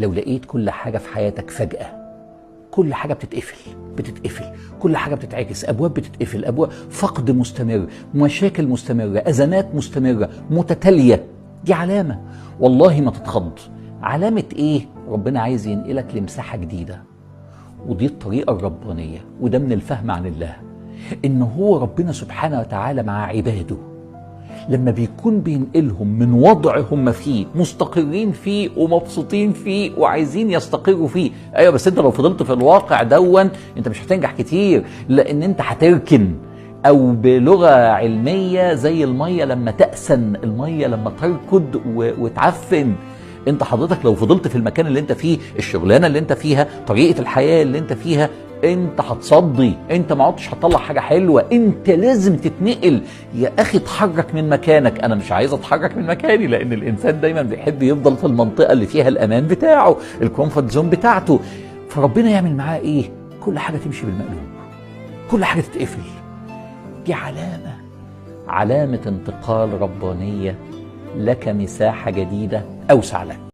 لو لقيت كل حاجة في حياتك فجأة، كل حاجة بتتقفل بتتقفل، كل حاجة بتتعكس، أبواب بتتقفل، أبواب، فقد مستمر، مشاكل مستمرة، أزمات مستمرة متتالية، دي علامة والله ما تتخض. علامة إيه؟ ربنا عايز ينقلك لمساحة جديدة، ودي الطريقة الربانية، وده من الفهم عن الله، إن هو ربنا سبحانه وتعالى مع عباده لما بيكون بينقلهم من وضع هم فيه مستقرين فيه ومبسوطين فيه وعايزين يستقروا فيه. ايوه بس انت لو فضلت في الواقع دون انت مش هتنجح كتير، لان انت هتركن، او بلغة علمية زي المية لما تأسن، المية لما تركض وتعفن. انت حضرتك لو فضلت في المكان اللي انت فيه، الشغلانة اللي انت فيها، طريقة الحياة اللي انت فيها، انت هتصدي، انت ما عدتش هتطلع حاجة حلوة، انت لازم تتنقل. يا اخي اتحرك من مكانك. انا مش عايز اتحرك من مكاني، لان الانسان دايما بيحب يفضل في المنطقة اللي فيها الامان بتاعه، ال comfort zone بتاعته. فربنا يعمل معاه ايه؟ كل حاجة تمشي بالمقلوب، كل حاجة تتقفل. دي علامة، علامة انتقال ربانية لك، مساحة جديدة أوسع لك.